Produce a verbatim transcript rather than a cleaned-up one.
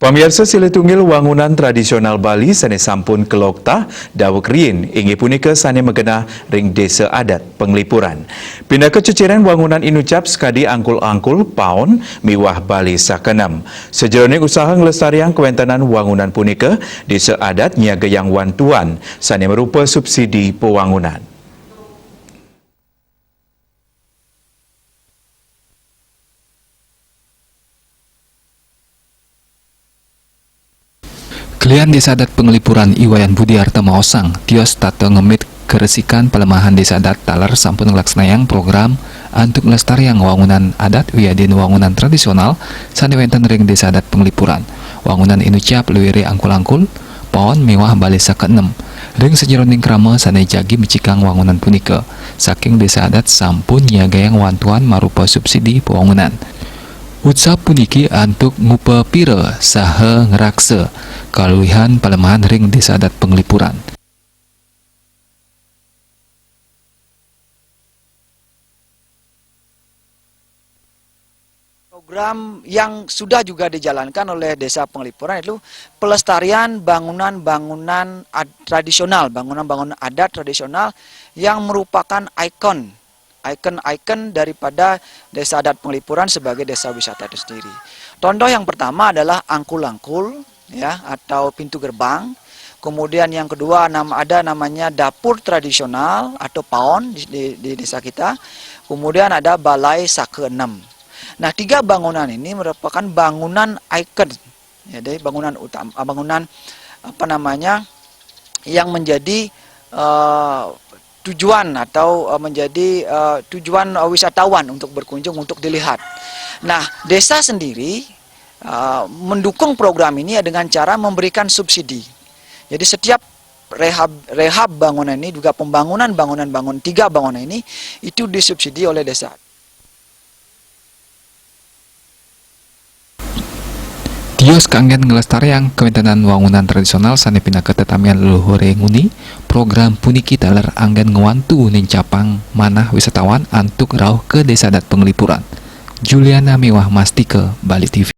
Pamiarsa, silih tunggil wangunan tradisional Bali sané sampun kaloktah daweg riyin inggih punika sané magenah ring Désa Adat Penglipuran. Pinaka ceciren wangunan inucap sakadi angkul-angkul, paon, miwah balé sakenem. Sajeroning usaha nglestariang kawéntenan wangunan punika, Désa Adat nyiagayang wantuan sané marupa subsidi pawangunan. Kelian Désa Adat Penglipuran I Wayan Budi Arta maosang, tios tata ngemit karesikan palemahan Désa Adat taler sampun nglaksanayang program antuk nglestariang wangunan adat wiadin wangunan tradisional sané wénten ring Désa Adat Penglipuran. Wangunan inucap luiré angkul-angkul, paon miwah balé sakenem. Ring sajeroning krama sané jagi mecikang wangunan punika, saking Désa Adat sampun nyiagayang wantuan marupa subsidi pawangunan. Utsap puniki antuk ngupapira saha ngraksa kaluihan palemahan ring Désa Adat Penglipuran. Program yang sudah juga dijalankan oleh Desa Penglipuran itu pelestarian bangunan-bangunan ad-, tradisional, bangunan-bangunan adat tradisional yang merupakan ikon, ikon-ikon daripada Desa Adat Penglipuran sebagai desa wisata itu sendiri. Contoh yang pertama adalah angkul-angkul, ya, atau pintu gerbang. Kemudian yang kedua, nama, ada namanya dapur tradisional atau paon di, di, di desa kita. Kemudian ada balai saka enam. Nah, tiga bangunan ini merupakan bangunan ikon, ya, jadi bangunan utama, bangunan, apa namanya, yang menjadi, eh, tujuan atau, eh, menjadi, eh, tujuan, eh, wisatawan untuk berkunjung, untuk dilihat. Nah, desa sendiri, eh, mendukung program ini dengan cara memberikan subsidi. Jadi, setiap rehab, rehab bangunan ini, juga pembangunan bangunan, bangun tiga bangunan ini, itu disubsidi oleh desa. Tios kanggén nglestariang kawéntenan wangunan tradisional sané pinaka tetamian leluhuré nguni, program puniki taler anggén ngwantu nincapang manah wisatawan antuk rauh ka Désa Adat Penglipuran. Juliana Miwah Mastika, Bali T V.